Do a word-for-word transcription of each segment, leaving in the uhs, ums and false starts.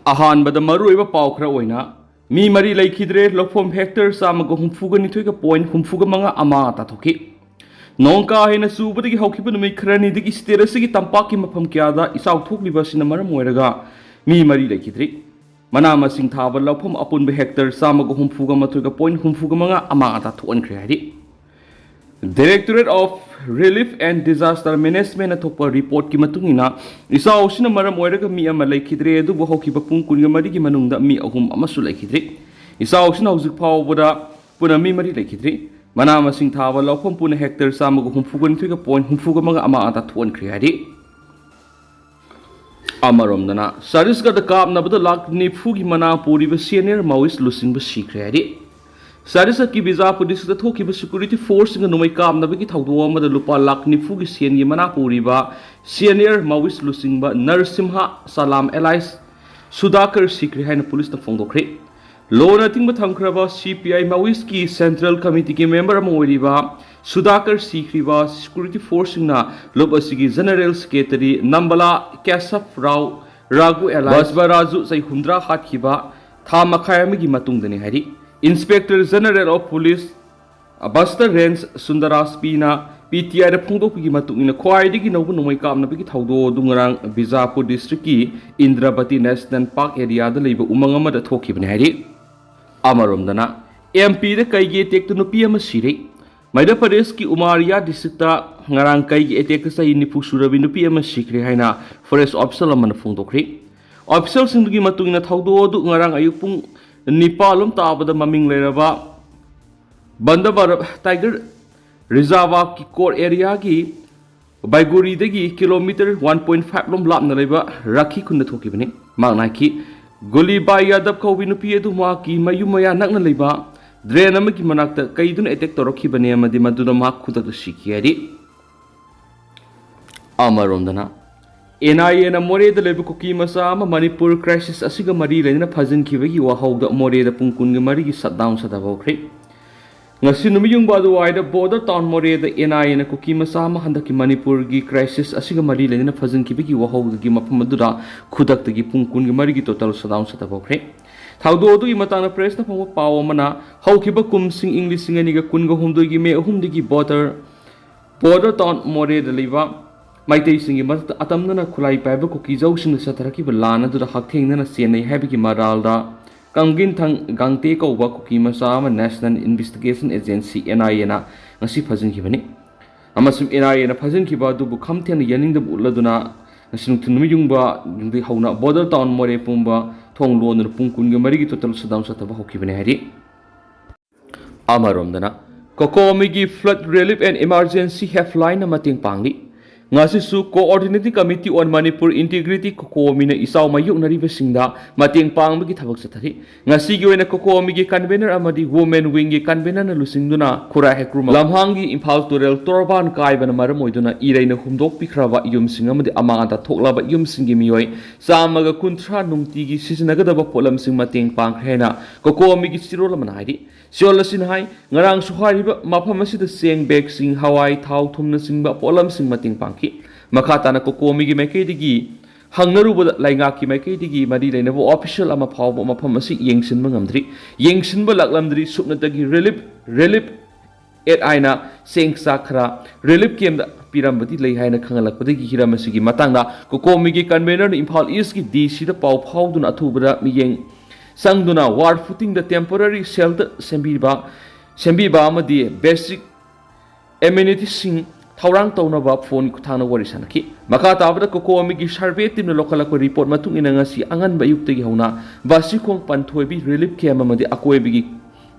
ꯑꯍꯥꯟꯕꯗ ꯃꯔꯨꯑꯣꯏꯕ ꯄꯥꯎ ꯈꯔ ꯑꯣꯏꯅ, ꯃꯤ ꯃꯔꯤ ꯂꯩꯈꯤꯗ꯭ꯔꯦ, ꯂꯧꯐꯝ ꯍꯦꯛꯇꯔ ꯆꯥꯝꯃꯒ ꯍꯨꯝꯐꯨꯒ ꯅꯤꯊꯣꯏꯒ point ꯍꯨꯝꯐꯨꯒ ꯃꯉꯥ ꯑꯃꯥꯡ ꯑꯇꯥ ꯊꯣꯛꯈꯤ꯫ ꯅꯣꯡ ꯀꯥ ꯍꯦꯟꯅ ꯆꯨꯕꯗꯒꯤ ꯍꯧꯈꯤꯕ ꯅꯨꯃꯤꯠ ꯈꯔꯅꯤꯗꯒꯤ state ꯑꯁꯤꯒꯤ ꯇꯝꯄꯥꯛꯀꯤ ꯃꯐꯝ ꯀꯌꯥꯗ ꯏꯆꯥꯎ ꯊꯣꯛꯂꯤꯕ ꯑꯁꯤꯅ ꯃꯔꯝ ꯑꯣꯏꯔꯒ ꯃꯤ ꯃꯔꯤ ꯂꯩꯈꯤꯗ꯭ꯔꯤ꯫ ꯃꯅꯥ ꯃꯁꯤꯡ ꯊꯥꯕ ꯂꯧꯐꯝ ꯑꯄꯨꯟꯕ ꯍꯦꯛꯇꯔ ꯆꯥꯝꯃꯒ ꯍꯨꯝꯐꯨꯒ ꯃꯥꯊꯣꯏꯒ point ꯍꯨꯝꯐꯨꯒ ꯃꯉꯥ ꯑꯃꯥꯡ ꯑꯇꯥ ꯊꯣꯛꯍꯟꯈ꯭ꯔꯦ ꯍꯥꯏꯔꯤ꯫ Directorate of Relief and Disaster Managementꯅ ꯊꯣꯛꯄ reportꯀꯤ ꯃꯇꯨꯡ ꯏꯟꯅ, ꯏꯆꯥꯎ ꯑꯁꯤꯅ ꯃꯔꯝ ꯑꯣꯏꯔꯒ ꯃꯤ ꯑꯃ ꯂꯩꯈꯤꯗ꯭ꯔꯦ, ꯑꯗꯨꯕꯨ ꯍꯧꯈꯤꯕ ꯄꯨꯡ ꯀꯨꯟꯃꯔꯤꯒꯤ ꯃꯅꯨꯡꯗ ꯃꯤ ꯑꯍꯨꯝ ꯑꯃꯁꯨ ꯂꯩꯈꯤꯗ꯭ꯔꯤ꯫ ꯏꯆꯥꯎ ꯑꯁꯤꯅ ꯍꯧꯖꯤꯛ ꯐꯥꯎꯕꯗ ꯄꯨꯟꯅ ꯃꯤ ꯃꯔꯤ ꯂꯩꯈꯤꯗ꯭ꯔꯤ꯫ ꯃꯅꯥ ꯃꯁꯤꯡ ꯊꯥꯕ ꯂꯧꯐꯝ ꯄꯨꯟꯅ ꯍꯦꯛꯇꯔ ꯆꯥꯝꯃꯒ ꯍꯨꯝꯐꯨꯒ ꯅꯤꯊꯣꯏꯒ point ꯍꯨꯝꯐꯨꯒ ꯃꯉꯥ ꯑꯃꯥꯡ ꯑꯇꯥ ꯊꯣꯛꯍꯟꯈ꯭ꯔꯦ ꯍꯥꯏꯔꯤ꯫ ꯑꯃꯔꯣꯝꯗꯅ, ꯆꯇꯤꯁꯒꯔꯗ ꯀꯥꯞꯅꯕꯗ ꯂꯥꯈ ꯅꯤꯐꯨꯒꯤ ꯃꯅꯥ ꯄꯨꯔꯤꯕ senior Maoist ꯂꯨꯆꯤꯡꯕ ꯁꯤꯈ꯭ꯔꯦ ꯍꯥꯏꯔꯤ꯫ ꯆꯇꯤꯁꯒꯔꯒꯤ ꯕꯤꯖꯥꯄꯨꯔ districtꯇ ꯊꯣꯛꯈꯤꯕ security forceꯁꯤꯡꯒ ꯅꯣꯡꯃꯩ ꯀꯥꯞꯅꯕꯒꯤ ꯊꯧꯗꯣꯛ ꯑꯃꯗ ꯂꯨꯄꯥ ꯂꯥꯈ ꯅꯤꯐꯨꯒꯤ ꯁꯦꯟꯒꯤ ꯃꯅꯥ ꯄꯨꯔꯤꯕ senior Maoist ꯂꯨꯆꯤꯡꯕ ꯅꯔꯁꯤꯝꯍ ꯁꯂꯥꯝ alias ꯁꯨꯗꯥꯀꯔ ꯁꯤꯈ꯭ꯔꯦ ꯍꯥꯏꯅ ꯄꯨꯂꯤꯁꯅ ꯐꯣꯡꯗꯣꯛꯈ꯭ꯔꯦ꯫ ꯂꯣꯅ ꯑꯊꯤꯡꯕ ꯊꯝꯈ꯭ꯔꯕ CPI Maoistꯀꯤ Central Committeeꯒꯤ member ꯑꯃ ꯑꯣꯏꯔꯤꯕ ꯁꯨꯗꯥꯀꯔ ꯁꯤꯈ꯭ꯔꯤꯕ security forceꯁꯤꯡꯅ ꯂꯨꯞ ꯑꯁꯤꯒꯤ general secretary ꯅꯝꯕꯂꯥ ꯀꯦꯁꯕ Rao ꯔꯥꯒꯨ alias ꯕꯁꯕ Raju, ꯆꯍꯤ ꯍꯨꯝꯗ꯭ꯔꯥ, ꯍꯥꯠꯈꯤꯕ ꯊꯥ ꯃꯈꯥꯏ ꯑꯃꯒꯤ ꯃꯇꯨꯡꯗꯅꯤ ꯍꯥꯏꯔꯤ꯫ Inspector General of Police Bastar range Sundarraj ꯄꯤꯅ PTIꯗ ꯐꯣꯡꯗꯣꯛꯄꯒꯤ ꯃꯇꯨꯡ ꯏꯟꯅ, ꯈ꯭ꯋꯥꯏꯗꯒꯤ ꯅꯧꯕ ꯅꯣꯡꯃꯩ ꯀꯥꯞꯅꯕꯒꯤ ꯊꯧꯗꯣꯛ ꯑꯗꯨ ꯉꯔꯥꯡ ꯕꯤꯖꯥꯄꯨꯔ districtꯀꯤ ꯏꯟꯗ꯭ꯔꯕꯇꯤ National Park areaꯗ ꯂꯩꯕ ꯎꯃꯪ ꯑꯃꯗ ꯊꯣꯛꯈꯤꯕꯅꯤ ꯍꯥꯏꯔꯤ꯫ ꯑꯃꯔꯣꯝꯗꯅ, MPꯗ ꯀꯩꯒꯤ attackꯇ ꯅꯨꯄꯤ ꯑꯃ ꯁꯤꯔꯦ꯫ ꯃꯙ꯭ꯌ ꯄ꯭ꯔꯗꯦꯁꯀꯤ ꯎꯃꯥꯔꯤꯌꯥ districtꯇ ꯉꯔꯥꯡ ꯀꯩꯒꯤ attackꯇ ꯆꯍꯤ ꯅꯤꯐꯨ ꯁꯨꯔꯕꯤ ꯅꯨꯄꯤ ꯑꯃ ꯁꯤꯈ꯭ꯔꯦ ꯍꯥꯏꯅ forest official ꯑꯃꯅ ꯐꯣꯡꯗꯣꯛꯈ꯭ꯔꯦ꯫ Officialꯁꯤꯡꯗꯨꯒꯤ ꯃꯇꯨꯡ ꯏꯟꯅ, ꯊꯧꯗꯣꯛ ꯑꯗꯨ ꯉꯔꯥꯡ ꯑꯌꯨꯛ ꯄꯨꯡ ꯅꯤꯄꯥꯜ ꯂꯣꯝ ꯇꯥꯕꯗ ꯃꯃꯤꯡ ꯂꯩꯔꯕ ꯕꯟꯗꯕꯔ Tiger Reserveꯀꯤ core areaꯒꯤ ꯕꯥꯏꯒꯨꯔꯤꯗꯒꯤ kilometre one point five ꯂꯣꯝ ꯂꯥꯞꯅ ꯂꯩꯕ ꯔꯥꯈꯤ ꯈꯨꯟꯗ ꯊꯣꯛꯈꯤꯕꯅꯤ꯫ ꯃꯍꯥꯛꯅ ꯍꯥꯏꯈꯤ, ꯒꯨꯂꯤꯕꯥꯏ ꯌꯥꯗꯕ ꯀꯧꯕꯤ ꯅꯨꯄꯤ ꯑꯗꯨ ꯃꯍꯥꯛꯀꯤ ꯃꯌꯨꯝ ꯃꯌꯥ ꯅꯛꯅ ꯂꯩꯕ drain ꯑꯃꯒꯤ ꯃꯅꯥꯛꯇ ꯀꯩꯗꯨꯅ attack ꯇꯧꯔꯛꯈꯤꯕꯅꯤ ꯑꯃꯗꯤ ꯃꯗꯨꯗ ꯃꯍꯥꯛ ꯈꯨꯗꯛꯇ ꯁꯤꯈꯤ ꯍꯥꯏꯔꯤ꯫ ꯑꯃꯔꯣꯝꯗꯅ, NIAꯅ ꯃꯣꯔꯦꯗ ꯂꯩꯕ ꯀꯨꯀꯤ ꯃꯆꯥ ꯑꯃ ꯃꯅꯤꯄꯨꯔ crisis ꯑꯁꯤꯒ ꯃꯔꯤ ꯂꯩꯅꯅ ꯐꯥꯖꯤꯟꯈꯤꯕꯒꯤ ꯋꯥꯍꯧꯗ ꯃꯣꯔꯦꯗ ꯄꯨꯡ ꯀꯨꯟꯒ ꯃꯔꯤꯒꯤ shutdown ꯁꯥꯗꯕ ꯍꯧꯈ꯭ꯔꯦ꯫ ꯉꯁꯤ ꯅꯨꯃꯤꯠ ꯌꯨꯡꯕ ꯑꯗꯨꯋꯥꯏꯗ ꯕꯣꯔꯗꯔ ꯇꯥꯎꯟ ꯃꯣꯔꯦꯗ ꯑꯦꯟ ꯑꯥꯏ ꯑꯦꯅ ꯀꯨꯀꯤ ꯃꯆꯥ ꯑꯃ ꯍꯟꯗꯛꯀꯤ ꯃꯅꯤꯄꯨꯔꯒꯤ ꯀ꯭ꯔꯥꯏꯁꯤꯁ ꯑꯁꯤꯒ ꯃꯔꯤ ꯂꯩꯅꯅ ꯐꯥꯖꯤꯟꯈꯤꯕꯒꯤ ꯋꯥꯍꯧꯗꯒꯤ ꯃꯐꯝ ꯑꯗꯨꯗ ꯈꯨꯗꯛꯇꯒꯤ ꯄꯨꯡ ꯀꯨꯟꯒ ꯃꯔꯤꯒꯤ ꯇꯣꯇꯦꯜ ꯁꯠꯗꯥꯎꯟ ꯆꯠꯊꯕ ꯍꯧꯈ꯭ꯔꯦ꯫ ꯊꯧꯗꯣꯛ ꯑꯗꯨꯒꯤ ꯃꯇꯥꯡꯗ ꯄ꯭ꯔꯦꯁꯅ ꯐꯣꯡꯕ ꯄꯥꯎ ꯑꯃꯅ, ꯍꯧꯈꯤꯕ ꯀꯨꯝꯁꯤꯡ ꯏꯪ ꯂꯤꯁꯤꯡ ꯑꯅꯤꯒ ꯀꯨꯟꯒ ꯍꯨꯝꯗꯣꯏꯒꯤ ꯃꯦ ꯑꯍꯨꯝꯗꯒꯤ ꯕꯣꯔꯗꯔ ꯕꯣꯔꯗꯔ ꯇꯥꯎꯟ ꯃꯣꯔꯦꯗ ꯂꯩꯕ ꯃꯩꯇꯩꯁꯤꯡꯒꯤ ꯃꯊꯛꯇ ꯑꯇꯝꯅꯅ ꯈꯨꯠꯂꯥꯏ ꯄꯥꯏꯕ ꯀꯨꯀꯤꯖꯧꯁꯤꯡꯅ ꯆꯠꯊꯔꯛꯈꯤꯕ ꯂꯥꯟ ꯑꯗꯨꯗ ꯍꯛꯊꯦꯡꯅꯅ ꯆꯦꯟꯅꯩ ꯍꯥꯏꯕꯒꯤ ꯃꯔꯥꯜꯗ ꯀꯝꯒꯤꯟꯊꯪ ꯒꯥꯡꯇꯦ ꯀꯧꯕ ꯀꯨꯀꯤ ꯃꯆꯥ ꯑꯃ ꯅꯦꯁꯅꯦꯜ ꯏꯟꯚꯦꯁꯇꯤꯒꯦꯁꯟ ꯑꯦꯖꯦꯟꯁꯤ, ꯑꯦꯟ ꯑꯥꯏ ꯑꯦꯅ, ꯉꯁꯤ ꯐꯥꯖꯤꯟꯈꯤꯕꯅꯤ꯫ ꯑꯃꯁꯨꯡ ꯑꯦꯟ ꯑꯥꯏ ꯑꯦꯅ ꯐꯥꯖꯤꯟꯈꯤꯕ ꯑꯗꯨꯕꯨ ꯈꯝ ꯊꯦꯡꯅ ꯌꯥꯅꯤꯡꯗꯕ ꯎꯠꯂꯗꯨꯅ ꯉꯁꯤ ꯅꯨꯡꯊꯤꯜ ꯅꯨꯃꯤꯠ ꯌꯨꯡꯕ ꯌꯨꯡꯗꯩ ꯍꯧꯅ ꯕꯣꯔꯗꯔ ꯇꯥꯎꯟ ꯃꯣꯔꯦ ꯄꯨꯝꯕ ꯊꯣꯡ ꯂꯣꯟꯗꯨꯅ ꯄꯨꯡ ꯀꯨꯟꯒ ꯃꯔꯤꯒꯤ ꯇꯣꯇꯦꯜ ꯁꯠꯗꯥꯎꯟ ꯆꯠꯊꯕ ꯍꯧꯈꯤꯕꯅꯤ ꯍꯥꯏꯔꯤ꯫ ꯑꯃꯔꯣꯝꯗꯅ, ꯀꯣꯀꯣꯃꯤꯒꯤ Flood Relief and Emergency Helpline ꯅ ꯃꯇꯦꯡ ꯄꯥꯡꯂꯤ꯫ ꯉꯁꯤꯁꯨ Coordinating Committee on Manipur Integrity, ꯀꯣꯀꯣꯃꯤꯅ ꯏꯆꯥꯎ ꯃꯥꯌꯣꯛꯅꯔꯤꯕꯁꯤꯡꯗ ꯃꯇꯦꯡ ꯄꯥꯡꯕꯒꯤ ꯊꯕꯛ ꯆꯠꯊꯔꯤ꯫ ꯉꯁꯤꯒꯤ ꯑꯣꯏꯅ ꯀꯣꯀꯣꯃꯤꯒꯤ ꯀꯟꯚꯦꯅꯔ ꯑꯃꯗꯤ ꯋꯨꯃꯦꯟ ꯋꯤꯡꯒꯤ ꯀꯟꯚꯦꯅꯔꯅ ꯂꯨꯆꯤꯡꯗꯨꯅ ꯈꯨꯔꯥꯏ ꯍꯩꯀ꯭ꯔꯨ ꯂꯝꯍꯥꯡꯒꯤ ꯏꯝꯐꯥꯜ ꯇꯨꯔꯦꯜ ꯇꯣꯔꯕꯥꯟ ꯀꯥꯏꯕꯅ ꯃꯔꯝ ꯑꯣꯏꯗꯨꯅ ꯏꯔꯩꯅ ꯍꯨꯝꯗꯣꯛꯄꯤꯈ꯭ꯔꯕ ꯌꯨꯝꯁꯤꯡ ꯑꯃꯗꯤ ꯑꯃꯥꯡ ꯑꯇꯥ ꯊꯣꯛꯂꯕ ꯌꯨꯝꯁꯤꯡꯒꯤ ꯃꯤꯑꯣꯏ ꯆꯥꯝꯃꯒ ꯀꯨꯟꯊ꯭ꯔꯥ ꯅꯨꯡꯇꯤꯒꯤ ꯁꯤꯖꯤꯟꯅꯒꯗꯕ ꯄꯣꯠꯂꯝꯁꯤꯡ ꯃꯇꯦꯡ ꯄꯥꯡꯈ꯭ꯔꯦ ꯍꯥꯏꯅ ꯀꯣꯀꯣꯃꯤꯒꯤ ꯆꯦꯔꯣꯜ ꯑꯃꯅ ꯍꯥꯏꯔꯤ꯫ ꯆꯦꯔꯣꯜ ꯑꯁꯤꯅ ꯍꯥꯏ, ꯉꯔꯥꯡꯁꯨ ꯍꯥꯏꯔꯤꯕ ꯃꯐꯝ ꯑꯁꯤꯗ ꯆꯦꯡ ꯕꯦꯒꯁꯤꯡ, ꯍꯋꯥꯏ, ꯊꯥꯎ, ꯊꯨꯝꯅꯆꯤꯡꯕ ꯄꯣꯠꯂꯝꯁꯤꯡ ꯃꯇꯦꯡ ꯄꯥꯡꯈꯤ꯫ ꯃꯈꯥ ꯇꯥꯅ ꯀꯣꯀꯣꯃꯤꯒꯤ ꯃꯥꯏꯀꯩꯗꯒꯤ ꯍꯪꯅꯔꯨꯕꯗ ꯂꯩꯉꯥꯛꯀꯤ ꯃꯥꯏꯀꯩꯗꯒꯤ ꯃꯔꯤ ꯂꯩꯅꯕ ꯑꯣꯐꯤꯁꯤꯌꯦꯜ ꯑꯃ ꯐꯥꯎꯕ ꯃꯐꯝ ꯑꯁꯤ ꯌꯦꯡꯁꯤꯟꯕ ꯉꯝꯗ꯭ꯔꯤ, ꯌꯦꯡꯁꯤꯟꯕ ꯂꯥꯛꯂꯝꯗ꯭ꯔꯤ꯫ ꯁꯨꯞꯅꯇꯒꯤ ꯔꯤꯂꯤꯞ, ꯔꯤꯂꯤꯞ ꯑꯦꯠ ꯍꯥꯏꯅ ꯆꯦꯡ ꯆꯥꯛ ꯈꯔ ꯔꯤꯂꯤꯞ ꯀꯦꯝꯗ ꯄꯤꯔꯝꯕꯗꯤ ꯂꯩ ꯍꯥꯏꯅ ꯈꯪꯍꯜꯂꯛꯄꯗꯒꯤ ꯍꯤꯔꯝ ꯑꯁꯤꯒꯤ ꯃꯇꯥꯡꯗ ꯀꯣꯀꯣꯃꯤꯒꯤ ꯀꯟꯚꯦꯅꯔꯅ ꯏꯝꯐꯥꯜ ꯏꯁꯀꯤ ꯗꯤ ꯁꯤꯗ ꯄꯥꯎ ꯐꯥꯎꯗꯨꯅ ꯑꯊꯨꯕꯗ ꯃꯤꯠꯌꯦꯡ ꯆꯪꯗꯨꯅ ꯋꯥꯔ ꯐꯨꯇꯤꯡꯗ ꯇꯦꯝꯄꯣꯔꯔꯤ ꯁꯦꯜꯇꯔ ꯁꯦꯝꯕꯤꯕ, ꯁꯦꯝꯕꯤꯕ ꯑꯃꯗꯤ ꯕꯦꯁꯤꯛ ꯑꯦꯃꯦꯅꯤꯇꯤꯁꯁꯤꯡ ꯊꯧꯔꯥꯡ ꯇꯧꯅꯕ ꯐꯣꯟ ꯈꯨꯠꯊꯥꯡꯗ ꯋꯥꯔꯤ ꯁꯥꯟꯅꯈꯤ꯫ ꯃꯈꯥ ꯇꯥꯕꯗ ꯀꯣꯀꯣꯃꯤꯒꯤ ꯁꯔꯚꯦ ꯇꯤꯝꯅ ꯂꯧꯈꯠꯂꯛꯄ ꯔꯤꯄꯣꯔꯠ ꯃꯇꯨꯡ ꯏꯟꯅ ꯉꯁꯤ ꯑꯉꯟꯕ ꯑꯌꯨꯛꯇꯒꯤ ꯍꯧꯅ ꯕꯥꯁꯤꯈꯣꯡ ꯄꯟꯊꯣꯏꯕꯤ ꯔꯤꯂꯤꯞ ꯀꯦꯝ ꯑꯃꯗꯤ ꯑꯀꯣꯏꯕꯒꯤ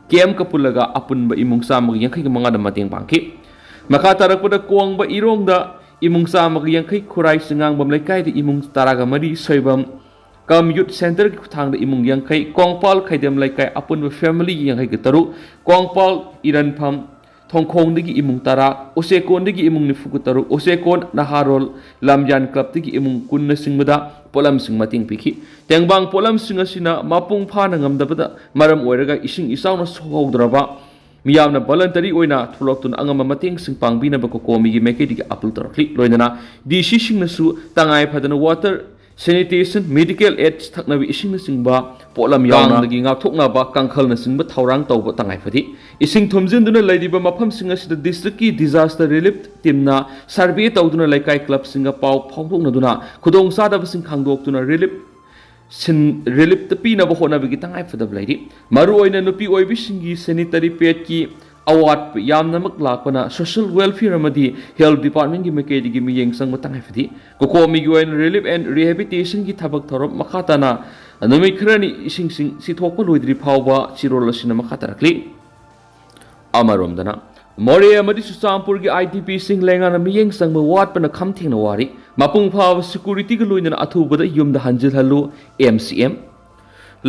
ꯀꯦꯝ ꯀꯄꯨꯜꯂꯒ ꯑꯄꯨꯟꯕ ꯏꯃꯨꯡ ꯆꯥꯝꯃꯒ ꯌꯥꯡꯈꯩꯒ ꯃꯉꯥꯗ ꯃꯇꯦꯡ ꯄꯥꯡꯈꯤ꯫ ꯃꯈꯥ ꯇꯥꯔꯛꯄꯗ ꯀꯣꯡꯕ ꯏꯔꯣꯡꯗ ꯏꯃꯨꯡ ꯆꯥꯝꯃꯒ ꯌꯥꯡꯈꯩ, ꯈꯨꯔꯥꯏ ꯆꯤꯉꯥꯡꯕꯝ ꯂꯩꯀꯥꯏꯗ ꯏꯃꯨꯡ ꯇꯔꯥꯒ ꯃꯔꯤ, ꯁꯣꯏꯕꯝ ꯀꯝ ꯌꯨꯠ ꯁꯦꯟꯇꯔꯒꯤ ꯈꯨꯠꯊꯥꯡꯗ ꯏꯃꯨꯡ ꯌꯥꯡꯈꯩ, ꯀꯣꯡꯄꯥꯜ ꯈꯩꯗꯦꯝ ꯂꯩꯀꯥꯏ ꯑꯄꯨꯟꯕ ꯐꯦꯃꯤꯂꯤ ꯌꯥꯡꯈꯩꯒ ꯇꯔꯨꯛ, ꯀꯣꯡꯄꯥꯜ ꯏꯔꯟꯐꯝ ꯊꯣꯡꯈꯣꯡꯗꯒꯤ ꯏꯃꯨꯡ ꯇꯔꯥ, ꯎꯆꯦꯛꯀꯣꯟꯗꯒꯤ ꯏꯃꯨꯡ ꯅꯤꯐꯨꯒ ꯇꯔꯨꯛ, ꯎꯆꯦꯛꯀꯣꯟ ꯅꯍꯥꯔꯣꯜ ꯂꯝꯖꯥꯟ ꯀ꯭ꯂꯕꯇꯒꯤ ꯏꯃꯨꯡ ꯀꯨꯟꯅꯆꯤꯡꯕꯗ ꯄꯣꯠꯂꯝꯁꯤꯡ ꯃꯇꯦꯡ ꯄꯤꯈꯤ꯫ ꯇꯦꯡꯕꯥꯡ ꯄꯣꯠꯂꯝꯁꯤꯡ ꯑꯁꯤꯅ ꯃꯄꯨꯡ ꯐꯥꯅ ꯉꯝꯗꯕꯗ ꯃꯔꯝ ꯑꯣꯏꯔꯒ ꯏꯁꯤꯡ ꯏꯆꯥꯎꯅ ꯁꯣꯛꯍꯧꯗ꯭ꯔꯕ ꯃꯤꯌꯥꯝꯅ voluntary ꯑꯣꯏꯅ ꯊꯣꯛꯂꯛꯇꯨꯅ ꯑꯉꯝꯕ ꯃꯇꯦꯡꯁꯤꯡ ꯄꯥꯡꯕꯤꯅꯕ ꯀꯣꯀꯣꯃꯤꯒꯤ ꯃꯥꯏꯀꯩꯗꯒꯤ appeal ꯇꯧꯔꯛꯂꯤ꯫ ꯂꯣꯏꯅꯅ D C ꯁꯤꯡꯅꯁꯨ ꯇꯉꯥꯏ ꯐꯗꯅ water, sanitation, medical aids, ꯊꯛꯅꯕ ꯏꯁꯤꯡꯅꯆꯤꯡꯕ ꯄꯣꯠꯂꯝ ꯌꯥꯎꯅ ꯀꯥꯡꯗꯒꯤ ꯉꯥꯛꯊꯣꯛꯅꯕ ꯀꯥꯡꯈꯜꯅꯆꯤꯡꯕ ꯊꯧꯔꯥꯡ ꯇꯧꯕ ꯇꯉꯥꯏ ꯐꯗꯦ꯫ ꯏꯁꯤꯡ ꯊꯨꯝꯖꯤꯟꯗꯨꯅ ꯂꯩꯔꯤꯕ ꯃꯐꯝꯁꯤꯡ ꯑꯁꯤꯗ districtꯀꯤ disaster relief teamꯅ survey ꯇꯧꯗꯨꯅ ꯂꯩꯀꯥꯏ clubꯁꯤꯡꯒ ꯄꯥꯎ ꯐꯥꯎꯗꯣꯛꯅꯗꯨꯅ ꯈꯨꯗꯣꯡꯆꯥꯗꯕꯁꯤꯡ ꯈꯪꯗꯣꯛꯇꯨꯅ relief ꯁꯤꯟ-, reliefꯇ ꯄꯤꯅꯕ ꯍꯣꯠꯅꯕꯒꯤ ꯇꯉꯥꯏꯐꯗꯕ ꯂꯩꯔꯤ꯫ ꯃꯔꯨꯑꯣꯏꯅ ꯅꯨꯄꯤ ꯑꯣꯏꯕꯤꯁꯤꯡꯒꯤ sanitary padꯀꯤ ꯑꯋꯥꯠꯄ ꯌꯥꯝꯅꯃꯛ ꯂꯥꯛꯄꯅ social welfare ꯑꯃꯗꯤ health departmentꯀꯤ ꯃꯥꯏꯀꯩꯗꯒꯤ ꯃꯤꯠꯌꯦꯡ ꯆꯪꯕ ꯇꯉꯥꯏꯐꯗꯦ꯫ ꯀꯣꯀꯣꯃꯤꯒꯤ ꯑꯣꯏꯅ relief and rehabilitationꯒꯤ ꯊꯕꯛ ꯊꯧꯔꯝ ꯃꯈꯥ ꯇꯥꯅ ꯅꯨꯃꯤꯠ ꯈꯔꯅꯤ ꯏꯁꯤꯡꯁꯤꯡ ꯁꯤꯊꯣꯛꯄ ꯂꯣꯏꯗ꯭ꯔꯤ ꯐꯥꯎꯕ ꯆꯤꯔꯣꯜ ꯑꯁꯤꯅ ꯃꯈꯥ ꯇꯥꯔꯛꯂꯤ꯫ ꯑꯃꯔꯣꯝꯗꯅ, ꯃꯣꯔꯦ ꯑꯃꯗꯤ ꯆꯨꯔꯆꯥꯟꯄꯨꯔꯒꯤ IDPꯁꯤꯡ ꯂꯩꯉꯥꯛꯅ ꯃꯤꯠꯌꯦꯡ ꯆꯪꯕ ꯋꯥꯠꯄꯅ ꯈꯝ ꯊꯦꯡꯅ ꯋꯥꯔꯤ꯫ ꯃꯄꯨꯡ ꯐꯥꯕ securityꯒ ꯂꯣꯏꯅꯅ ꯑꯊꯨꯕꯗ ꯌꯨꯝꯗ ꯍꯟꯖꯤꯜꯍꯜꯂꯨ, MCM꯫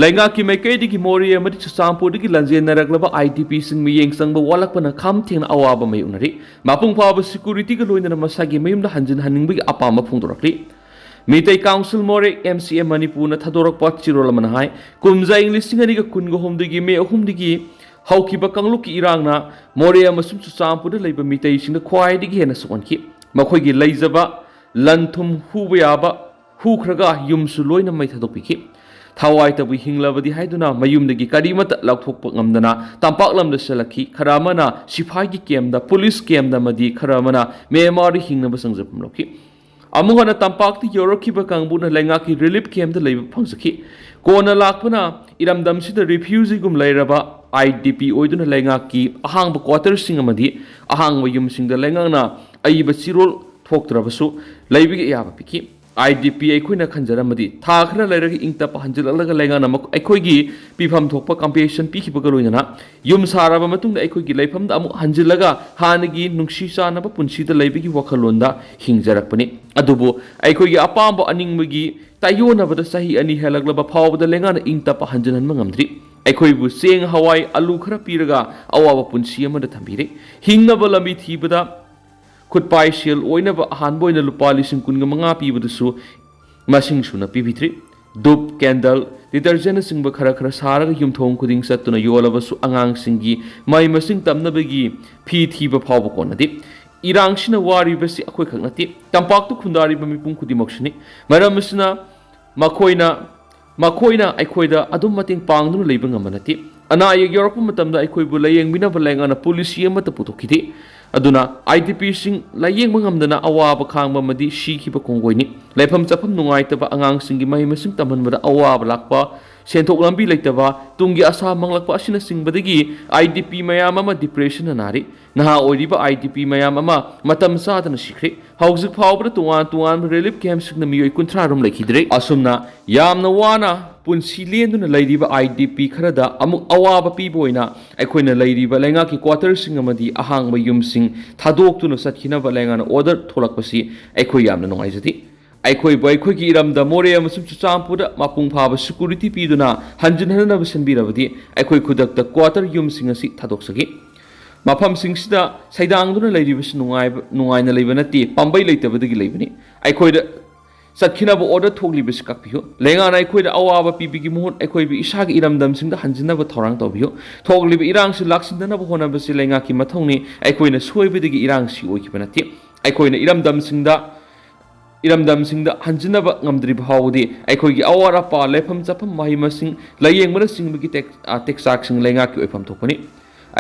ꯂꯩꯉꯥꯛꯀꯤ ꯃꯥꯏꯀꯩꯗꯒꯤ ꯃꯣꯔꯦ ꯑꯃꯗꯤ ꯆꯨꯔꯆꯥꯟꯄꯨꯔꯗꯒꯤ ꯂꯥꯟꯖꯦꯟꯅꯔꯛꯂꯕ IDPꯁꯤꯡ ꯃꯤꯠꯌꯦꯡ ꯆꯪꯕ ꯋꯥꯠꯂꯛꯄꯅ ꯈꯝ ꯊꯦꯡꯅ ꯑꯋꯥꯕ ꯃꯥꯌꯣꯛꯅꯔꯤ꯫ ꯃꯄꯨꯡ ꯐꯥꯕ securityꯒ ꯂꯣꯏꯅꯅ ꯃꯁꯥꯒꯤ ꯃꯌꯨꯝꯗ ꯍꯟꯖꯤꯟꯍꯟꯅꯤꯡꯕꯒꯤ ꯑꯄꯥꯝꯕ ꯐꯣꯡꯗꯣꯔꯛꯂꯤ꯫ ꯃꯤꯇꯩ Council ꯃꯣꯔꯦ, MCM ꯃꯅꯤꯄꯨꯔꯅ ꯊꯥꯗꯣꯔꯛꯄ ꯆꯤꯔꯣꯜ ꯑꯃꯅ ꯍꯥꯏ, ꯀꯨꯝꯖꯥ ꯏꯪ ꯂꯤꯁꯤꯡ ꯑꯅꯤꯒ ꯀꯨꯟꯒ ꯍꯨꯝꯗꯣꯏꯒꯤ ꯃꯦ ꯑꯍꯨꯝꯗꯒꯤ ꯍꯧꯈꯤꯕ ꯀꯥꯡꯂꯨꯞꯀꯤ ꯏꯔꯥꯡꯅ ꯃꯣꯔꯦ ꯑꯃꯁꯨꯡ ꯆꯨꯔꯆꯥꯟꯄꯨꯔꯗ ꯂꯩꯕ ꯃꯤꯇꯩꯁꯤꯡꯗ ꯈ꯭ꯋꯥꯏꯗꯒꯤ ꯍꯦꯟꯅ ꯁꯣꯛꯍꯟꯈꯤ꯫ ꯃꯈꯣꯏꯒꯤ ꯂꯩꯖꯕ, ꯂꯟ ꯊꯨꯝ ꯍꯨꯕ ꯌꯥꯕ ꯍꯨꯈ꯭ꯔꯒ ꯌꯨꯝꯁꯨ ꯂꯣꯏꯅ ꯃꯩ ꯊꯥꯗꯣꯛꯄꯤꯈꯤ꯫ ꯊꯋꯥꯏꯇꯕꯨ ꯍꯤꯡꯂꯕꯗꯤ ꯍꯥꯏꯗꯨꯅ ꯃꯌꯨꯝꯗꯒꯤ ꯀꯔꯤꯃꯠꯇ ꯂꯧꯊꯣꯛꯄ ꯉꯝꯗꯅ ꯇꯝꯄꯥꯛ ꯂꯝꯗ ꯆꯦꯜꯂꯛꯈꯤ꯫ ꯈꯔ ꯑꯃꯅ ꯁꯤꯐꯥꯏꯒꯤ campꯇ, police campꯇ ꯑꯃꯗꯤ ꯈꯔ ꯑꯃꯅ ꯃ꯭ꯌꯥꯟꯃꯥꯔꯗ ꯍꯤꯡꯅꯕ ꯆꯪꯖꯐꯝ ꯂꯧꯈꯤ꯫ ꯑꯃꯨꯛ ꯍꯟꯅ ꯇꯝꯄꯥꯛꯇ ꯌꯧꯔꯛꯈꯤꯕ ꯀꯥꯡꯕꯨꯅ ꯂꯩꯉꯥꯛꯀꯤ relief campꯇ ꯂꯩꯕ ꯐꯪꯖꯈꯤ꯫ ꯀꯣꯟꯅ ꯂꯥꯛꯄꯅ ꯏꯔꯝꯗꯝꯁꯤꯗ refugeeꯒꯨꯝ ꯂꯩꯔꯕ IDP ꯑꯣꯏꯗꯨꯅ ꯂꯩꯉꯥꯛꯀꯤ ꯑꯍꯥꯡꯕ quarterꯁꯤꯡ ꯑꯃꯗꯤ ꯑꯍꯥꯡꯕ ꯌꯨꯝꯁꯤꯡꯗ ꯂꯩꯉꯥꯛꯅ ꯑꯏꯕ ꯆꯤꯔꯣꯜ ꯊꯣꯛꯇ꯭ꯔꯕꯁꯨ ꯂꯩꯕꯒꯤ ꯑꯌꯥꯕ ꯄꯤꯈꯤ꯫ IDP ꯑꯩꯈꯣꯏꯅ ꯈꯟꯖꯔꯝꯃꯗꯤ ꯊꯥ ꯈꯔ ꯂꯩꯔꯒ ꯏꯪ ꯇꯞꯄ ꯍꯟꯖꯤꯜꯂꯛꯂꯒ ꯂꯩꯉꯥꯛꯅ ꯃꯈꯣ-, ꯑꯩꯈꯣꯏꯒꯤ ꯄꯤꯐꯝ ꯊꯣꯛꯄ compensation ꯄꯤꯈꯤꯕꯒ ꯂꯣꯏꯅꯅ ꯌꯨꯝ ꯁꯥꯔꯕ ꯃꯇꯨꯡꯗ ꯑꯩꯈꯣꯏꯒꯤ ꯂꯩꯐꯝꯗ ꯑꯃꯨꯛ ꯍꯟꯖꯤꯜꯂꯒ ꯍꯥꯟꯅꯒꯤ ꯅꯨꯡꯁꯤ ꯆꯥꯟꯅꯕ ꯄꯨꯟꯁꯤꯗ ꯂꯩꯕꯒꯤ ꯋꯥꯈꯜꯂꯣꯟꯗ ꯍꯤꯡꯖꯔꯛꯄꯅꯤ꯫ ꯑꯗꯨꯕꯨ ꯑꯩꯈꯣꯏꯒꯤ ꯑꯄꯥꯝꯕ ꯑꯅꯤꯡꯕꯒꯤ ꯇꯥꯏꯌꯣꯟꯅꯕꯗ ꯆꯍꯤ ꯑꯅꯤ ꯍꯦꯜꯂꯛꯂꯕ ꯐꯥꯎꯕꯗ ꯂꯩꯉꯥꯛꯅ ꯏꯪ ꯇꯞꯄ ꯍꯟꯖꯤꯟꯍꯟꯕ ꯉꯝꯗ꯭ꯔꯤ꯫ ꯑꯩꯈꯣꯏꯕꯨ ꯆꯦꯡ, ꯍꯋꯥꯏ, ꯑꯂꯨ ꯈꯔ ꯄꯤꯔꯒ ꯑꯋꯥꯕ ꯄꯨꯟꯁꯤ ꯑꯃꯗ ꯊꯝꯕꯤꯔꯦ꯫ ꯍꯤꯡꯅꯕ ꯂꯝꯕꯤ ꯊꯤꯕꯗ ꯈꯨꯠꯄꯥꯏ ꯁꯦꯜ ꯑꯣꯏꯅꯕ ꯑꯍꯥꯟꯕ ꯑꯣꯏꯅ ꯂꯨꯄꯥ ꯂꯤꯁꯤꯡ ꯀꯨꯟꯒ ꯃꯉꯥ ꯄꯤꯕꯗꯨꯁꯨ ꯃꯁꯤꯡ ꯁꯨꯅ ꯄꯤꯕꯤꯗ꯭ꯔꯤ꯫ ꯙꯨꯞ, candle, ꯗꯤꯇꯔꯖꯦꯟꯅꯆꯤꯡꯕ ꯈꯔ ꯈꯔ ꯁꯥꯔꯒ ꯌꯨꯝꯊꯣꯡ ꯈꯨꯗꯤꯡ ꯆꯠꯇꯨꯅ ꯌꯣꯜꯂꯕꯁꯨ ꯑꯉꯥꯡꯁꯤꯡꯒꯤ ꯃꯍꯩ ꯃꯁꯤꯡ ꯇꯝꯅꯕꯒꯤ ꯐꯤ ꯊꯤꯕ ꯐꯥꯎꯕ ꯀꯣꯟꯅꯗꯦ꯫ ꯏꯔꯥꯡꯁꯤꯅ ꯋꯥꯔꯤꯕꯁꯤ ꯑꯩꯈꯣꯏꯈꯛ ꯅꯠꯇꯦ, ꯇꯝꯄꯥꯛꯇ ꯈꯨꯟꯗꯥꯔꯤꯕ ꯃꯤꯄꯨꯝ ꯈꯨꯗꯤꯡꯃꯛꯁꯨꯅꯤ꯫ ꯃꯔꯝ ꯑꯁꯤꯅ ꯃꯈꯣꯏꯅ ꯃꯈꯣꯏꯅ ꯑꯩꯈꯣꯏꯗ ꯑꯗꯨꯝ ꯃꯇꯦꯡ ꯄꯥꯡꯗꯨꯅ ꯂꯩꯕ ꯉꯝꯕ ꯅꯠꯇꯦ꯫ ꯑꯅꯥ ꯑꯌꯦꯛ ꯌꯥꯎꯔꯛꯄ ꯃꯇꯝꯗ ꯑꯩꯈꯣꯏꯕꯨ ꯂꯥꯌꯦꯡꯕꯤꯅꯕ ꯂꯩꯉꯥꯛꯅ ꯄꯣꯂꯤꯁꯤ ꯑꯃꯠꯇ ꯄꯨꯊꯣꯛꯈꯤꯗꯦ꯫ ꯑꯗꯨꯅ ꯑꯥꯏ ꯗꯤ ꯄꯤꯁꯤꯡ ꯂꯥꯌꯦꯡꯕ ꯉꯝꯗꯅ ꯑꯋꯥꯕ ꯈꯥꯡꯕ ꯑꯃꯗꯤ ꯁꯤꯈꯤꯕ ꯀꯣꯡꯒꯣꯏꯅꯤ꯫ ꯂꯩꯐꯝ ꯆꯥꯐꯝ ꯅꯨꯡꯉꯥꯏꯇꯕ, ꯑꯉꯥꯡꯁꯤꯡꯒꯤ ꯃꯍꯩ ꯃꯁꯤꯡ ꯇꯝꯍꯟꯕꯗ ꯑꯋꯥꯕ ꯂꯥꯛꯄ, ꯁꯦꯟꯊꯣꯛ ꯂꯝꯕꯤ ꯂꯩꯇꯕ, ꯇꯨꯡꯒꯤ ꯑꯁꯥ ꯃꯥꯡꯂꯛꯄ ꯑꯁꯤꯅꯆꯤꯡꯕꯗꯒꯤ ꯑꯥꯏ ꯗꯤ ꯄꯤ ꯃꯌꯥꯝ ꯑꯃ ꯗꯤꯄ꯭ꯔꯦꯁꯟꯅ ꯅꯥꯔꯤ꯫ ꯅꯍꯥ ꯑꯣꯏꯔꯤꯕ ꯑꯥꯏ ꯗꯤ ꯄꯤ ꯃꯌꯥꯝ ꯑꯃ ꯃꯇꯝ ꯆꯥꯗꯅ ꯁꯤꯈ꯭ꯔꯦ꯫ ꯍꯧꯖꯤꯛ ꯐꯥꯎꯕꯗ ꯇꯣꯉꯥꯟ ꯇꯣꯉꯥꯟꯕ ꯔꯤꯂꯤꯐ ꯀꯦꯝꯞꯁꯤꯡꯗ ꯃꯤꯑꯣꯏ ꯀꯨꯟꯊ꯭ꯔꯥ ꯔꯣꯝ ꯂꯩꯈꯤꯗ꯭ꯔꯦ꯫ ꯑꯁꯨꯝꯅ ꯌꯥꯝꯅ ꯋꯥꯅ ꯄꯨꯟꯁꯤ ꯂꯦꯟꯗꯨꯅ ꯂꯩꯔꯤꯕ ꯑꯥꯏ ꯗꯤ ꯄꯤ ꯈꯔꯗ ꯑꯃꯨꯛ ꯑꯋꯥꯕ ꯄꯤꯕ ꯑꯣꯏꯅ ꯑꯩꯈꯣꯏꯅ ꯂꯩꯔꯤꯕ ꯂꯩꯉꯥꯛꯀꯤ ꯀ꯭ꯋꯥꯇꯔꯁꯤꯡ ꯑꯃꯗꯤ ꯑꯍꯥꯡꯕ ꯌꯨꯝꯁꯤꯡ ꯊꯥꯗꯣꯛꯇꯨꯅ ꯆꯠꯈꯤꯅꯕ ꯂꯩꯉꯥꯛꯅ ꯑꯣꯔꯗꯔ ꯊꯣꯛꯂꯛꯄꯁꯤ ꯑꯩꯈꯣꯏ ꯌꯥꯝꯅ ꯅꯨꯡꯉꯥꯏꯖꯗꯦ꯫ ꯑꯩꯈꯣꯏꯕꯨ ꯑꯩꯈꯣꯏꯒꯤ ꯏꯔꯝꯗꯝ ꯃꯣꯔꯦ ꯑꯃꯁꯨꯡ ꯆꯨꯔꯆꯥꯟꯄꯨꯔꯗ ꯃꯄꯨꯡ ꯐꯥꯕ ꯁꯦꯀ꯭ꯌꯨꯔꯤꯇꯤ ꯄꯤꯗꯨꯅ ꯍꯟꯖꯤꯟꯍꯟꯅꯕ ꯁꯤꯟꯕꯤꯔꯕꯗꯤ ꯑꯩꯈꯣꯏ ꯈꯨꯗꯛꯇ ꯀ꯭ꯋꯥꯇꯔ ꯌꯨꯝꯁꯤꯡ ꯑꯁꯤ ꯊꯥꯗꯣꯛꯆꯒꯦ꯫ ꯃꯐꯝꯁꯤꯡꯁꯤꯗ ꯁꯩꯗꯥꯡꯗꯨꯅ ꯂꯩꯔꯤꯕꯁꯤ ꯅꯨꯡꯉꯥꯏꯕ, ꯅꯨꯡꯉꯥꯏꯅ ꯂꯩꯕ ꯅꯠꯇꯦ, ꯄꯥꯝꯕꯩ ꯂꯩꯇꯕꯗꯒꯤ ꯂꯩꯕꯅꯤ꯫ ꯑꯩꯈꯣꯏꯗ ꯆꯠꯈꯤꯅꯕ ꯑꯣꯔꯗꯔ ꯊꯣꯛꯂꯤꯕꯁꯤ ꯀꯛꯄꯤꯌꯨ꯫ ꯂꯩꯉꯥꯛꯅ ꯑꯩꯈꯣꯏꯗ ꯑꯋꯥꯕ ꯄꯤꯕꯒꯤ ꯃꯍꯨꯠ ꯑꯩꯈꯣꯏꯕꯨ ꯏꯁꯥꯒꯤ ꯏꯔꯝꯗꯝꯁꯤꯡꯗ ꯍꯟꯖꯤꯟꯅꯕ ꯊꯧꯔꯥꯡ ꯇꯧꯕꯤꯌꯨ꯫ ꯊꯣꯛꯂꯤꯕ ꯏꯔꯥꯡꯁꯤ ꯂꯥꯛꯁꯤꯟꯗꯅꯕ ꯍꯣꯠꯅꯕꯁꯤ ꯂꯩꯉꯥꯛꯀꯤ ꯃꯊꯧꯅꯤ꯫ ꯑꯩꯈꯣꯏꯅ ꯁꯣꯏꯕꯗꯒꯤ ꯏꯔꯥꯡꯁꯤ ꯑꯣꯏꯈꯤꯕ ꯅꯠꯇꯦ꯫ ꯑꯩꯈꯣꯏꯅ ꯏꯔꯝꯗꯝꯁꯤꯡꯗ ꯏꯔꯝꯗꯝꯁꯤꯡꯗ ꯍꯟꯖꯤꯟꯅꯕ ꯉꯝꯗ꯭ꯔꯤꯕ ꯐꯥꯎꯕꯗꯤ ꯑꯩꯈꯣꯏꯒꯤ ꯑꯋꯥꯠ ꯑꯄꯥ, ꯂꯩꯐꯝ ꯆꯥꯐꯝ, ꯃꯍꯩ ꯃꯁꯤꯡ, ꯂꯥꯌꯦꯡꯕꯅꯆꯤꯡꯕꯒꯤ ꯇꯦꯛ-, ꯑ, ꯇꯦꯛꯆꯥꯛꯁꯤꯡ ꯂꯩꯉꯥꯛꯀꯤ ꯑꯣꯏꯐꯝ ꯊꯣꯛꯄꯅꯤ꯫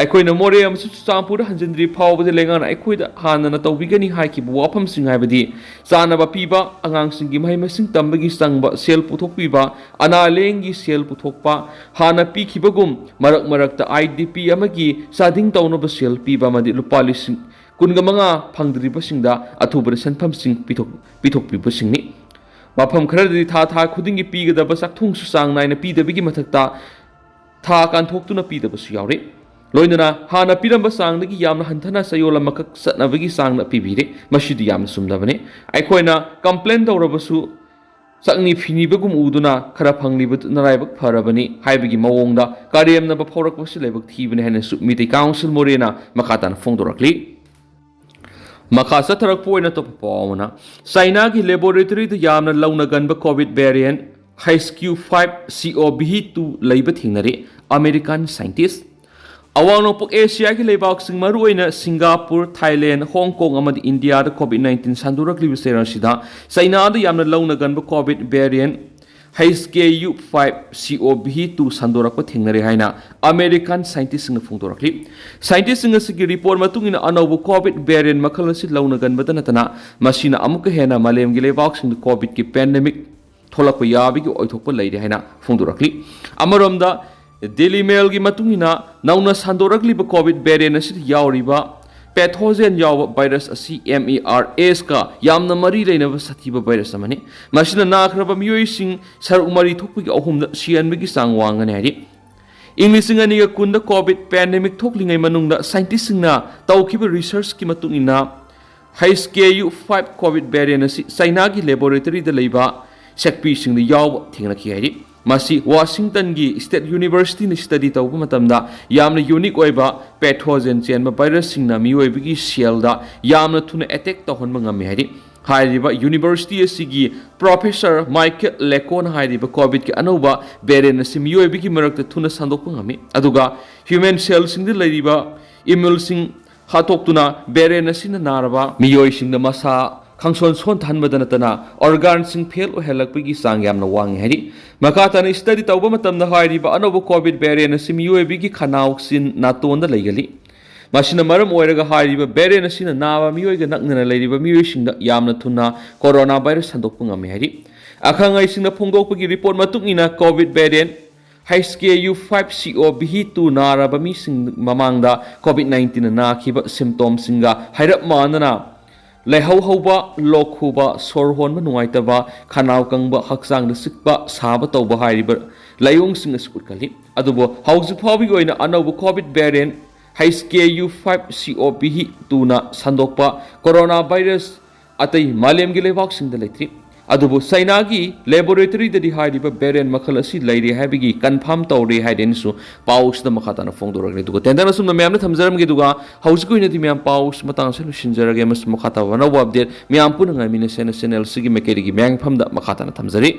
ꯑꯩꯈꯣꯏꯅ ꯃꯣꯔꯦ ꯑꯃꯁꯨꯡ ꯆꯨꯔꯆꯥꯟꯄꯨꯔꯗ ꯍꯟꯖꯤꯟꯗ꯭ꯔꯤ ꯐꯥꯎꯕꯗꯤ ꯂꯩꯉꯥꯛꯅ ꯑꯩꯈꯣꯏꯗ ꯍꯥꯟꯅꯅ ꯇꯧꯕꯤꯒꯅꯤ ꯍꯥꯏꯈꯤꯕ ꯋꯥꯐꯝꯁꯤꯡ, ꯍꯥꯏꯕꯗꯤ ꯆꯥꯅꯕ ꯄꯤꯕ, ꯑꯉꯥꯡꯁꯤꯡꯒꯤ ꯃꯍꯩ ꯃꯁꯤꯡ ꯇꯝꯕꯒꯤ ꯆꯪꯕ ꯁꯦꯜ ꯄꯨꯊꯣꯛꯄꯤꯕ, ꯑꯅꯥ ꯂꯥꯌꯦꯡꯒꯤ ꯁꯦꯜ ꯄꯨꯊꯣꯛꯄ, ꯍꯥꯟꯅ ꯄꯤꯈꯤꯕꯒꯨꯝ ꯃꯔꯛ ꯃꯔꯛꯇ ꯑꯥꯏ ꯗꯤ ꯄꯤ ꯑꯃꯒꯤ ꯆꯥꯗꯤꯡ ꯇꯧꯅꯕ ꯁꯦꯜ ꯄꯤꯕ ꯑꯃꯗꯤ ꯂꯨꯄꯥ ꯂꯤꯁꯤꯡ ꯀꯨꯟꯒ ꯃꯉꯥ ꯐꯪꯗ꯭ꯔꯤꯕꯁꯤꯡꯗ ꯑꯊꯨꯕꯗ ꯁꯦꯟꯐꯝꯁꯤꯡ ꯄꯤꯊꯣꯛ-, ꯄꯤꯊꯣꯛꯄꯤꯕꯁꯤꯡꯅꯤ꯫ ꯃꯐꯝ ꯈꯔꯗꯗꯤ ꯊꯥ ꯊꯥ ꯈꯨꯗꯤꯡꯒꯤ ꯄꯤꯒꯗꯕ ꯆꯥꯛꯊꯨꯡꯁꯨ ꯆꯥꯡ ꯅꯥꯏꯅ ꯄꯤꯗꯕꯒꯤ ꯃꯊꯛꯇ ꯊꯥ ꯀꯥꯟꯊꯣꯛꯇꯨꯅ ꯄꯤꯗꯕꯁꯨ ꯌꯥꯎꯔꯤ꯫ ꯂꯣꯏꯅꯅ ꯍꯥꯟꯅ ꯄꯤꯔꯝꯕ ꯆꯥꯡꯗꯒꯤ ꯌꯥꯝꯅ ꯍꯟꯊꯅ ꯆꯌꯣꯜ ꯑꯃꯈꯛ ꯆꯠꯅꯕꯒꯤ ꯆꯥꯡꯗ ꯄꯤꯕꯤꯔꯦ꯫ ꯃꯁꯤꯗꯤ ꯌꯥꯝꯅ ꯆꯨꯝꯗꯕꯅꯤ꯫ ꯑꯩꯈꯣꯏꯅ ꯀꯝꯄ꯭ꯂꯦꯟ ꯇꯧꯔꯕꯁꯨ ꯆꯪꯅꯤ ꯐꯤꯅꯤꯕꯒꯨꯝ ꯎꯗꯨꯅ ꯈꯔ ꯐꯪꯂꯤꯕꯗꯨ ꯅꯔꯥꯏꯕꯛ ꯐꯔꯕꯅꯤ ꯍꯥꯏꯕꯒꯤ ꯃꯑꯣꯡꯗ ꯀꯔꯦꯝꯅꯕ ꯐꯥꯎꯔꯛꯄꯁꯤ ꯂꯥꯏꯕꯛ ꯊꯤꯕꯅꯤ ꯍꯥꯏꯅꯁꯨ ꯃꯤꯇꯩ ꯀꯥꯎꯟꯁꯤꯜ ꯃꯣꯔꯦꯅ ꯃꯈꯥ ꯇꯥꯅ ꯐꯣꯡꯗꯣꯔꯛꯂꯤ꯫ ꯃꯈꯥ ꯆꯠꯊꯔꯛꯄ ꯑꯣꯏꯅ ꯑꯇꯣꯞꯄ ꯄꯥꯎ ꯑꯃꯅ, ꯆꯥꯏꯅꯥꯒꯤ ꯂꯦꯕꯣꯔꯦꯇꯔꯤꯗ ꯌꯥꯝꯅ ꯂꯧꯅꯒꯟꯕ COVID ꯚꯦꯔꯤꯌꯦꯟꯠ H Q five C O B two ꯂꯩꯕ ꯊꯦꯡꯅꯔꯦ꯫ American scientist꯫ ꯑꯋꯥꯡ ꯅꯣꯡꯄꯣꯛ ꯑꯦꯁꯤꯌꯥꯒꯤ ꯂꯩꯕꯥꯛꯁꯤꯡ, ꯃꯔꯨꯑꯣꯏꯅ ꯁꯤꯡꯒꯥꯄꯨꯔ, ꯊꯥꯏꯂꯦꯟ, ꯍꯣꯡ ꯀꯣꯡ ꯑꯃꯗꯤ ꯏꯟꯗꯤꯌꯥꯗ COVID nineteen ꯁꯟꯗꯣꯔꯛꯂꯤꯕ ꯆꯩꯔꯥꯛ ꯑꯁꯤꯗ ꯆꯩꯅꯥꯗ ꯌꯥꯝꯅ ꯂꯧꯅꯒꯟꯕ COVID variant H K U five C O B two ꯁꯟꯗꯣꯔꯛꯄ ꯊꯦꯡꯅꯔꯦ ꯍꯥꯏꯅ American scientistꯁꯤꯡꯅ ꯐꯣꯡꯗꯣꯔꯛꯂꯤ꯫ Scientistꯁꯤꯡ ꯑꯁꯤꯒꯤ report ꯃꯇꯨꯡ ꯏꯟꯅ, ꯑꯅꯧꯕ COVID variant ꯃꯈꯜ ꯑꯁꯤ ꯂꯧꯅꯒꯟꯕꯗ ꯅꯠꯇꯅ ꯃꯁꯤꯅ ꯑꯃꯨꯛꯀ ꯍꯦꯟꯅ ꯃꯥꯂꯦꯝꯒꯤ ꯂꯩꯕꯥꯛꯁꯤꯡꯗ COVIDꯀꯤ pandemic ꯊꯣꯛꯂꯛꯄ ꯌꯥꯕꯒꯤ ꯑꯣꯏꯊꯣꯛꯄ ꯂꯩꯔꯦ ꯍꯥꯏꯅ ꯐꯣꯡꯗꯣꯔꯛꯂꯤ꯫ ꯑꯃꯔꯣꯝꯗ, Daily Mailꯒꯤ ꯃꯇꯨꯡ ꯏꯟꯅ, ꯅꯧꯅ ꯁꯟꯗꯣꯔꯛꯂꯤꯕ COVID variant ꯑꯁꯤꯗ ꯌꯥꯎꯔꯤꯕ pathogen ꯌꯥꯎꯕ virus ꯑꯁꯤ MERS ꯀ ꯌꯥꯝꯅ ꯃꯔꯤ ꯂꯩꯅꯕ ꯁꯥꯊꯤꯕ virus ꯑꯃꯅꯤ꯫ ꯃꯁꯤꯅ ꯅꯥꯈ꯭ꯔꯕ ꯃꯤꯑꯣꯏꯁꯤꯡ ꯁꯔꯨꯛ ꯃꯔꯤ ꯊꯣꯛꯄꯒꯤ ꯑꯍꯨꯝꯗ ꯁꯤꯍꯟꯕꯒꯤ ꯆꯥꯡ ꯋꯥꯡꯒꯅꯤ ꯍꯥꯏꯔꯤ꯫ ꯏꯪ ꯂꯤꯁꯤꯡ ꯑꯅꯤꯒ ꯀꯨꯟꯗ COVID pandemic ꯊꯣꯛꯂꯤꯉꯩ ꯃꯅꯨꯡꯗ scientistꯁꯤꯡꯅ ꯇꯧꯈꯤꯕ researchꯀꯤ ꯃꯇꯨꯡ ꯏꯟꯅ, H K U five COVID variant ꯑꯁꯤ ꯆꯩꯅꯥꯒꯤ laboratoryꯗ ꯂꯩꯕ ꯁꯛꯄꯤꯁꯤꯡꯗ ꯌꯥꯎꯕ ꯊꯦꯡꯅꯈꯤ ꯍꯥꯏꯔꯤ꯫ ꯃꯁꯤ Washingtonꯒꯤ State Universityꯅ study ꯇꯧꯕ ꯃꯇꯝꯗ ꯌꯥꯝꯅ unique ꯑꯣꯏꯕ pathogen ꯆꯦꯟꯕ virusꯁꯤꯡꯅ ꯃꯤꯑꯣꯏꯕꯒꯤ cellꯗ ꯌꯥꯝꯅ ꯊꯨꯅ attack ꯇꯧꯍꯟꯕ ꯉꯝꯃꯤ ꯍꯥꯏꯔꯤ꯫ ꯍꯥꯏꯔꯤꯕ university ꯑꯁꯤꯒꯤ professor Michael Leckoꯅ ꯍꯥꯏꯔꯤꯕ COVIDꯀꯤ ꯑꯅꯧꯕ variant ꯑꯁꯤ ꯃꯤꯑꯣꯏꯕꯒꯤ ꯃꯔꯛꯇ ꯊꯨꯅ ꯁꯟꯗꯣꯛꯄ ꯉꯝꯃꯤ, ꯑꯗꯨꯒ human cellꯁꯤꯡꯗ ꯂꯩꯔꯤꯕ immuneꯁꯤꯡ ꯍꯥꯠꯇꯣꯛꯇꯨꯅ variant ꯑꯁꯤꯅ ꯅꯥꯔꯕ ꯃꯤꯑꯣꯏꯁꯤꯡꯗ ꯃꯁꯥ ꯈꯪꯁꯣꯟ ꯁꯣꯟꯊꯍꯟꯕꯗ ꯅꯠꯇꯅ organꯁꯤꯡ fail ꯑꯣꯏꯍꯜꯂꯛꯄꯒꯤ ꯆꯥꯡ ꯌꯥꯝꯅ ꯋꯥꯡꯉꯤ ꯍꯥꯏꯔꯤ꯫ ꯃꯈꯥ ꯇꯥꯅ study ꯇꯧꯕ ꯃꯇꯝꯗ ꯍꯥꯏꯔꯤꯕ ꯑꯅꯧꯕ COVID variant ꯑꯁꯤ ꯃꯤꯑꯣꯏꯕꯒꯤ ꯈꯅꯥꯎ, ꯆꯤꯟ, ꯅꯥꯇꯣꯟꯗ ꯂꯩꯒꯜꯂꯤ꯫ ꯃꯁꯤꯅ ꯃꯔꯝ ꯑꯣꯏꯔꯒ ꯍꯥꯏꯔꯤꯕ variant ꯑꯁꯤꯅ ꯅꯥꯕ ꯃꯤꯑꯣꯏꯒ ꯅꯛꯅꯅ ꯂꯩꯔꯤꯕ ꯃꯤꯑꯣꯏꯁꯤꯡꯗ ꯌꯥꯝꯅ ꯊꯨꯅ coronavirus ꯁꯟꯗꯣꯛꯄ ꯉꯝꯃꯤ ꯍꯥꯏꯔꯤ꯫ ꯑꯈꯪ ꯑꯍꯩꯁꯤꯡꯅ ꯐꯣꯡꯗꯣꯛꯄꯒꯤ report ꯃꯇꯨꯡ ꯏꯟꯅ, COVID variant H K U five C O B two ꯅꯥꯔꯕ ꯃꯤꯁꯤꯡ ꯃꯃꯥꯡꯗ COVID nineteenꯅ ꯅꯥꯈꯤꯕ symptomꯁꯤꯡꯒ ꯍꯥꯏꯔꯞ ꯃꯥꯟꯅꯅ ꯂꯥꯏꯍꯧ ꯍꯧꯕ, ꯂꯣꯛ ꯈꯨꯕ, ꯁꯣꯔ ꯍꯣꯟꯕ ꯅꯨꯡꯉꯥꯏꯇꯕ, ꯈꯅꯥꯎ ꯀꯪꯕ, ꯍꯛꯆꯥꯡꯗ ꯆꯤꯛꯄ, ꯁꯥꯕ ꯇꯧꯕ ꯍꯥꯏꯔꯤꯕ ꯂꯥꯏꯑꯣꯡꯁꯤꯡ ꯑꯁꯤ ꯎꯠꯀꯜꯂꯤ꯫ ꯑꯗꯨꯕꯨ ꯍꯧꯖꯤꯛ ꯐꯥꯎꯕꯒꯤ ꯑꯣꯏꯅ ꯑꯅꯧꯕ COVID variant H K U five C O B two ꯅ ꯁꯟꯗꯣꯛꯄ coronavirus ꯑꯇꯩ ꯃꯥꯂꯦꯝꯒꯤ ꯂꯩꯕꯥꯛꯁꯤꯡꯗ ꯂꯩꯇ꯭ꯔꯤ꯫ ꯑꯗꯨꯕꯨ ꯆꯩꯅꯥꯒꯤ laboratoryꯗꯗꯤ ꯍꯥꯏꯔꯤꯕ variant ꯃꯈꯜ ꯑꯁꯤ ꯂꯩꯔꯦ ꯍꯥꯏꯕꯒꯤ confirm ꯇꯧꯔꯦ ꯍꯥꯏꯗꯅꯁꯨ ꯄꯥꯎꯁꯤꯗ ꯃꯈꯥ ꯇꯥꯅ ꯐꯣꯡꯗꯣꯔꯛꯂꯤ꯫ ꯑꯗꯨꯒ ꯇꯦꯟꯇꯛꯅ ꯁꯨꯝꯅ ꯃꯌꯥꯝꯗ ꯊꯝꯖꯔꯝꯒꯦ꯫ ꯑꯗꯨꯒ ꯍꯧꯖꯤꯛꯀꯤ ꯑꯣꯏꯅꯗꯤ ꯃꯌꯥꯝ ꯄꯥꯎꯁꯤ ꯃꯇꯥꯡ ꯑꯁꯤꯗ ꯂꯣꯏꯁꯤꯟꯖꯔꯒꯦ꯫ ꯃꯁꯤ ꯃꯈꯥ ꯇꯥꯕ ꯑꯅꯧꯕ update ꯃꯌꯥꯝ ꯄꯨꯟꯅ ꯉꯥꯏꯃꯤꯟꯅꯁꯦꯅ channel ꯑꯁꯤꯒꯤ ꯃꯥꯏꯀꯩꯗꯒꯤ ꯃꯌꯥꯝꯒꯤ ꯃꯐꯝꯗ ꯃꯈꯥ ꯇꯥꯅ ꯊꯝꯖꯔꯤ꯫